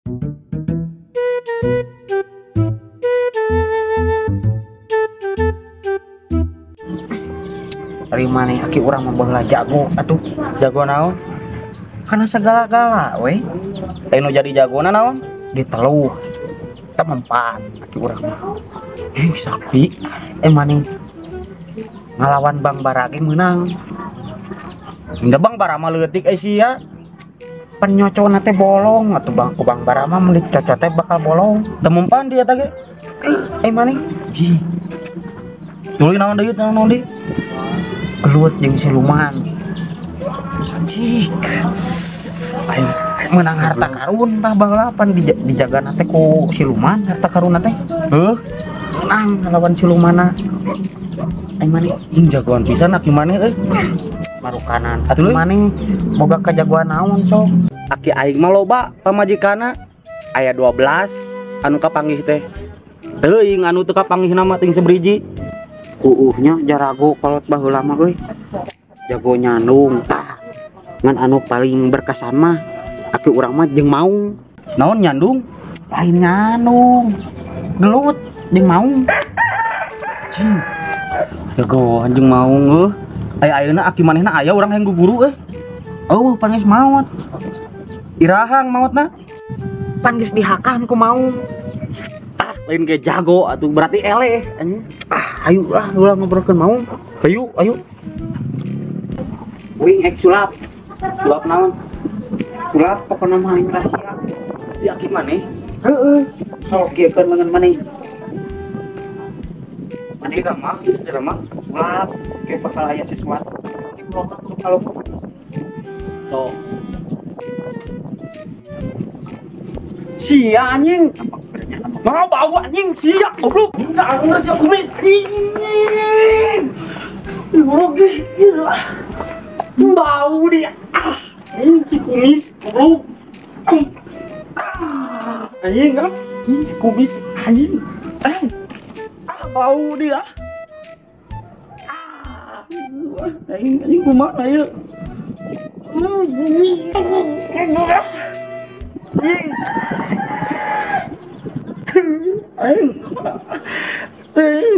Ari maneh aki urang mah baheula jago atuh. Jago naon? Karena segala-gala we. Teh nu jadi jagona naon? Diteluh. Temempan aki urang mah. Ih sakti. Maneh ngalawan Bang Bara ge meunang. Indah Bang Bara mah leutik euy sia. Penyocona teh bolong atuh Bang, ku Bang Bara mah mun dicocot teh bakal bolong. Temempan dia teh ge. Maneh ji. Tuluy naon deui naon deui? Gelut jeung siluman. Cik. Aing meunang harta karun tah baheula pan dijagana teh ku siluman harta karunna teh. Heuh, meunang ngalawan silumanna. Aing maneh jeung jagoan pisan aki maneh euy. Marukanan. Atuh maneh boga kajagoan naon sok? Aki aing mah loba pamajikanna. Aya 12 anu kapanggih teh. Teuing anu teu kapanggihna mah ting sebriji. Uuhnya jarago kolot baheula mah euy. Jago nyandung tah. Ngan anu paling berkesan mah aki urang mah jeung maung. Naon nyandung? Lain nyandung. Gelut jeung maung. Cing. Jagoan jeung maung euy. Aya ayeuna aki manehna aya urang hayang guguru euy. Eueuh pan geus maot. Irahang maotna? Pan geus dihakam ku maung. Lain ge jago atuh berarti eleh anjing. Ah, ayo lah ulah ngobrolkeun maung. Ayo, ayo. Uing ek sulap. Sulap naon? Sulap pokona mah aing rahasia. Di aki maneh? Heeh. Sok kieukeun leungeun maneh. Maneh ramah, kieu ramah. Sulap ke bakal aya sesuatu. Kalau sok. Sia anjing. Mau bau anjing sia goblok. Minta aku sia kumis anjing. Rugi. Bau dia. Ah, anjing si kumis goblok. Ah, anjing ah. Anjing si kumis anjing. Ah, bau dia. Ah, anjing anjing kumaha ieu? Anjing. Aing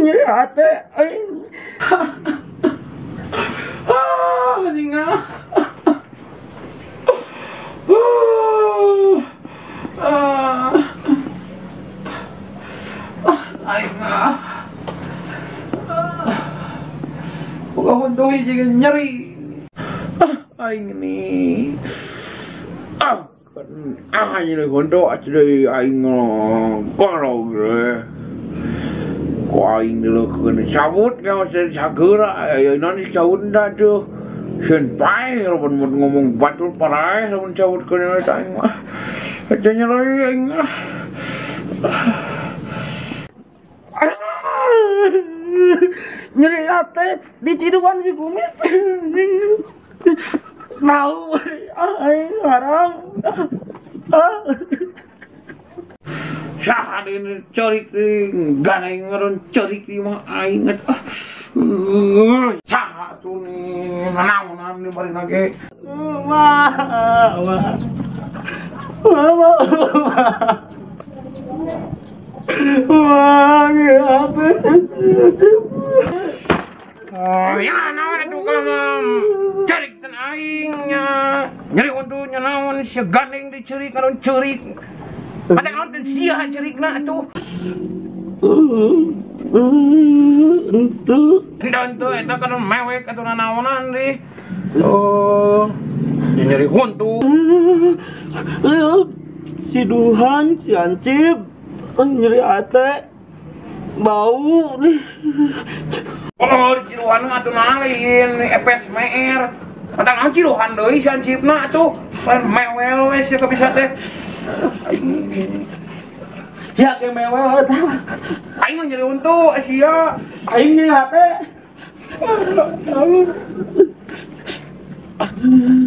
nyeri hati aing. Ah, anjing ah. Aing ah. Buka huntu hiji nyeri. Aing ni. Ah, nyeri huntu atuh aing korog ge. Ku aing dileukeun cabut ka sagera ayeuna dicabut da tuh. Sieun paeh lamun mun ngomong batur paraeh lamun cabutkeun eta aing mah. Eta nyeri aing ah. Nyeri hati diciduan si kumis. Mau aing haram. Saha ini cerik ganeng ngaron cerik di mah aing eta. Saha atuh ni nanaonan di bari nage. Ma. Ma. Ma, apa? Oh, ya naon atuh kana cerik tan aing nya. Nyeri untunya naon si gandeng dicerik ngaron cerik. Pada naon teh sia cerikna atuh. Entu. Entu eta kana mewek atuh nanaonan deui. Oh, nyeri huntu. Si Duhan, si Ancip, nyeri hate, bau nih. Oh, ciruhan atuh nalin epes meer. Patang naon ciruhan deui si Ancipna atuh. Lain mewel we sia bisa teh. Ya ke mewel eta. Aing mah nyeri huntu sia. Aing nyeri hate.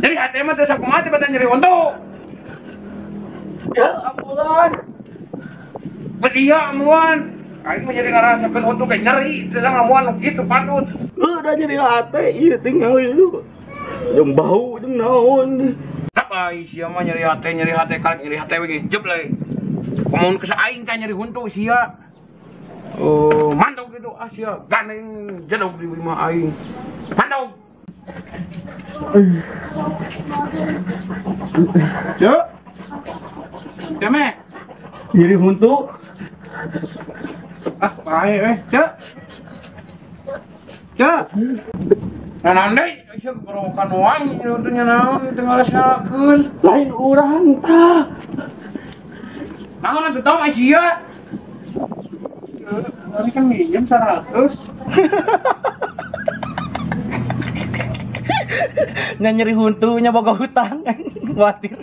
Nyeri hate mah teh sakumaha teh badan nyeri huntu. Ya ambulan. Besia ambulan. Aing mah jadi ngarasakeun huntu kayak nyeri, teu ngamuan kitu patut. Udah nyeri hate ieu tinggal itu. Jeung bau jeung naon. Tak ai sia mah nyeri hate karek nyeri hate we jeb lagi. Komun ke aing teh nyeri huntu sia. Oh, mantap gitu ah sia gandeng jedog di imah aing. Mantap. Cuk. Ceme. Nyeri huntu. Ah, bae we, Cuk. Cuk. Nah, nandai sia kerokan wae nyeri huntunya naon teu ngarasakeun. Lain urang tah. Naon atuh tong sia. Ini kan minjem 100. Nya nyeri huntunya boga hutang khawatir.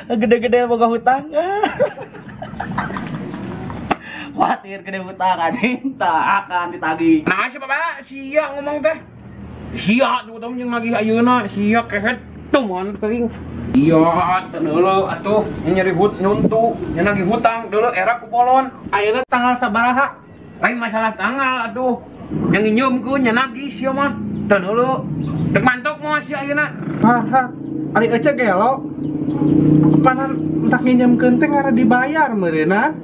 Gede-gede boga hutang. Khawatir gede hutang anjing tak akan ditagih. Nah, si bapak sia ngomong teh. Sia tuh tong jeung nagih ayeuna, sia kehet tuman kering. Iya, teu deuleu atuh nyeri hut nyuntu, nagih hutang deuleu era ku polon. Ayeuna tanggal sabaraha? Lain masalah tanggal atuh. Yang nginjeumkeun nya nagih sia mah. Teu deuleu. Teu mantok moal sia ayeuna. Har, ari ece gelo. Panan entak nginjeumkeun teh ngara dibayar meureunna.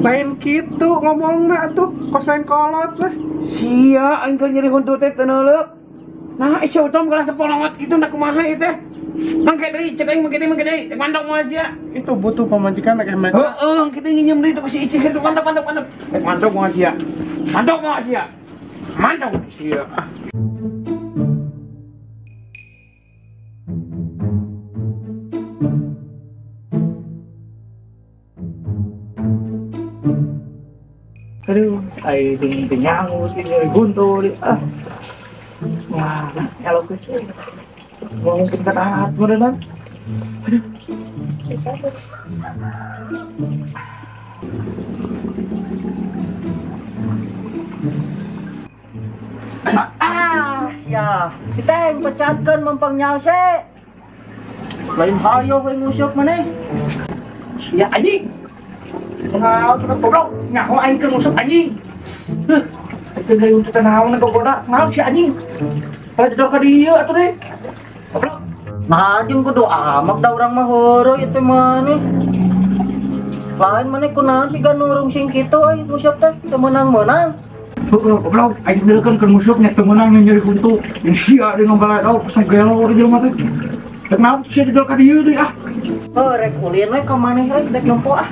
Lain kitu ngomongna atuh, kos lain kolot weh. Sia aing keur nyeri huntu teh teu deuleu. Nah, sia utom kelas sepolongot kitu na kumaha ieu teh. Mangke deui, cek aing mangke deui, teh mantok moal sia. Itu butuh pamajikan rek emek. Heeh, kita nginjem deui tuh si Ici kitu mantap. Rek mantok moal sia. Mantok moal sia. Mantok sia. Aduh, aing teu nyangut nyeri buntu ah. Wah, elok geus. Mau mungkin kata meureunna. Aduh. Ah, sia. Kita yang pecatkan mempang nyalse. Lain hayo we ngusuk maneh. Sia anjing. Naon tuh goblok, nyaho aing keur ngusuk anjing. Heuh, teu deui untuk naon gogoda, naon si anjing. Kalau jedor ka dieu atuh deui. Goblok. Nah, jeung kudu amak da urang mah heureuy teh maneh. Lain maneh kunaon siga nurung sing kitu euy ngusuk teh teu meunang-meunang. Heeh, goblok, aing deuleukeun keur ngusuk nya teu meunang nyeri huntu. Jeung sia deui ngabaledog sagelo di jelema teh. Rek naon sia jedor ka dieu deui ah. Heuh, rek ulin we ka maneh euy rek nempo ah.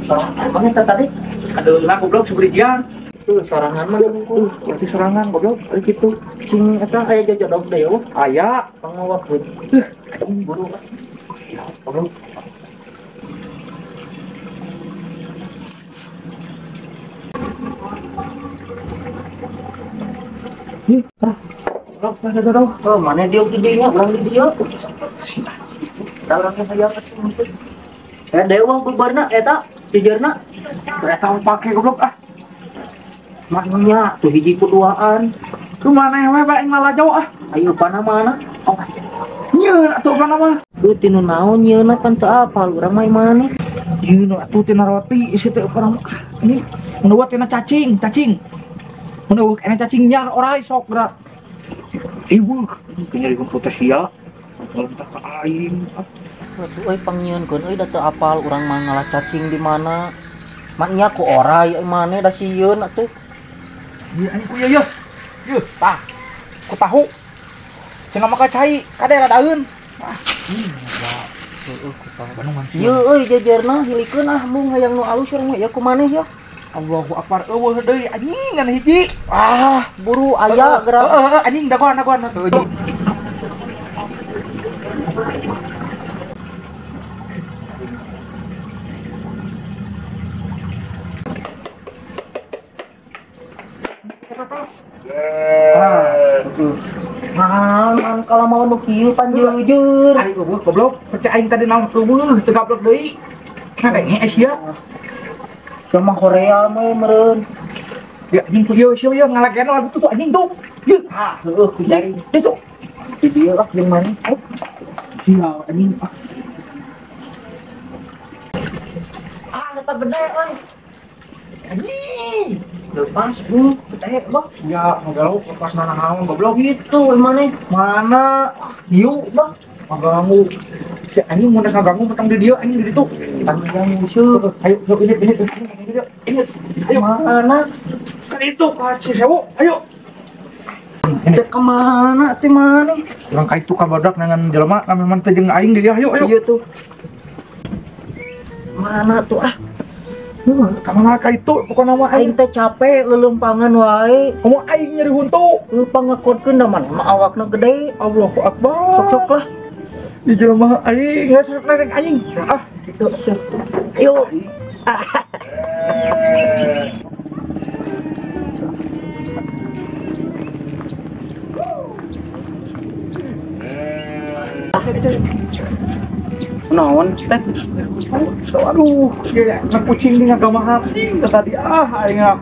Sorangan banget tadi. Kadeuleuh goblok saberijian. Tuh sorangan mah tuh berarti sorangan goblok ari kitu. Cing eta aya jajodog deui eueuh. Aya pangmawa duit. Heuh, anjing buru lah. Goblok. Ih, tah. Goblok tah jajodog. Oh, mana dieu di dieu urang di dieu. Da urang hayang atuh. Eh dewa bebarna eta jejerna. Eta pake goblok ah. Maknya tuh hiji kuduaan. Kumaha we bae ngalajo ah. Ayo pana mana? Oh. Nyeun atuh pana mah. Heuh tinu naon nyeunna pan teu apal urang mah maneh. Nyeun atuh tina roti isi teh urang ini nu tina cacing, cacing. Mun eueuh ene cacing nyar orai sok geura. Ieu nyeri kumpul teh sia. Ngalentah ka aing. Aduh euy pangnyieunkeun euy da teu apal urang mah ngalah cacing di mana. Maknya ku orai euy maneh da sieun atuh. Ieu anjing ku ieu yeuh. Yeuh tah. Ku tahu. Cenah maka cai kade radaeun. Ah, heueuh ku tahu. Ieu euy jejerna hilikeun ah mung hayang nu alus urang mah ieu ku maneh yeuh. Allahu akbar eueuh deui anjing ngan hiji. Ah, buru aya geura. Heeh anjing dagoan dagoan. Heueuh. Nah, kalau mau nu kieu pan jujur. Ari goblok, goblok, percaya aing tadi naon eueuh teu gablok deui. Ngadenge sia. Sama Korea mah meureun. Ya anjing ku ieu sia ieu ngalageno tuh tuh anjing tuh. Yeuh. Ah, heueuh ku jari. Itu. Di dieu ah jeung maneh. Sia anjing ah. Ah, eta gede euy. Anjing. Lepas bu, gede bah. Ya, ngagalo lepas nanaon goblok. Gitu mana? Mana? Hiu bah. Ngaganggu. Si anjing mun ngaganggu petang di dieu anjing di ditu. Tanggung seuh. Ayo, yuk ini ini ini ini. Ayo mana? Kan itu ka Cisewu, ayo. Dek kemana teh maneh? Urang ka itu ka badak nangan jelema memang teh jeung aing di dieu, ayo ayo. Iya tuh. Mana tuh ah? Ka mana ka itu pokona mah aing teh capek leuleumpangan wae. Komo aing nyeri huntu. Lupa ngakodkeun da maneh mah awakna gede. Allahu akbar. Sok-sok lah. Di jelema aing geus sok lereng aing. Ah, gitu tuh. Ayo. Naon teh? Aduh, anak kucing ini ngagamahan tadi ah aing ah.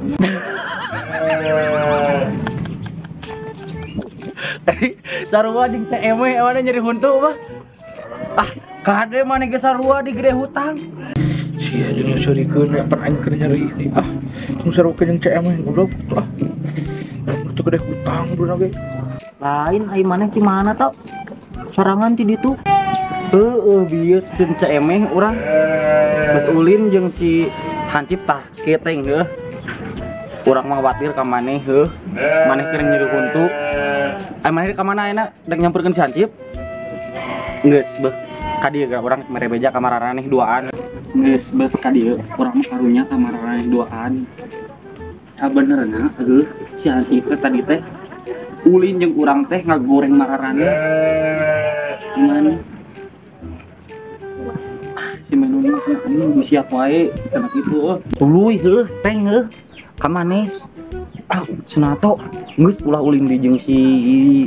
Sarua jeung CM mana nyeri huntu mah. Ah, kade maneh ge sarua di gede hutang. Sia jeung seurikeun pan aing keur nyeri ini ah. Tong sarua jeung CM goblok ah. Teu gede hutang duna ge. Lain ai maneh ci mana tok? Sorangan ti ditu. Heeh, bieu jeung CM urang. Geus ulin jeung si Hancip tah kieu teh heuh. Urang mah khawatir ka maneh heuh. Maneh keur nyeri huntu. Ai maneh ka mana ayeuna dek nyamperkeun si Hancip? Geus beuh ka dieu ga urang mere beja ka mararaneh duaan. Geus beuh ka dieu urang mah karunya ka mararaneh duaan. Sabenerna heuh si Hancip teh tadi teh ulin jeung urang teh ngagoreng mararaneh. Gimana? Si Menun mah anjing siap wae cenah kitu tuluy heuh teng heuh ka maneh. Ah cenah geus ulah ulin di jeung si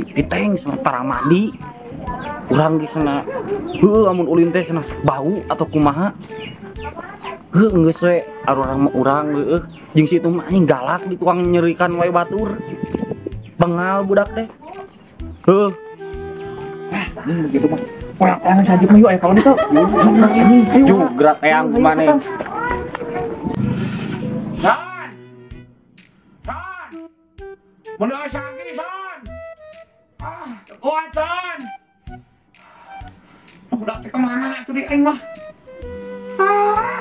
Piteng cenah tara mandi. Urang ge cenah heuh amun ulin teh cenah bau atau kumaha. Heuh geus we urang mah urang heuh jeung si itu mah anjing galak di tukang nyerikan wae batur. Bengal budak teh. Heuh. Ah, begitu mah. Urang teangan sajip mah yuk aya kawan itu. Ayo jugrat teang maneh. San. San. Mun saki San. Ah, kuat San. Budak teh kemana atuh di aing mah? Ah.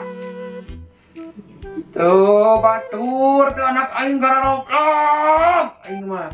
Tuh batur teh anak aing gararok. Aing mah.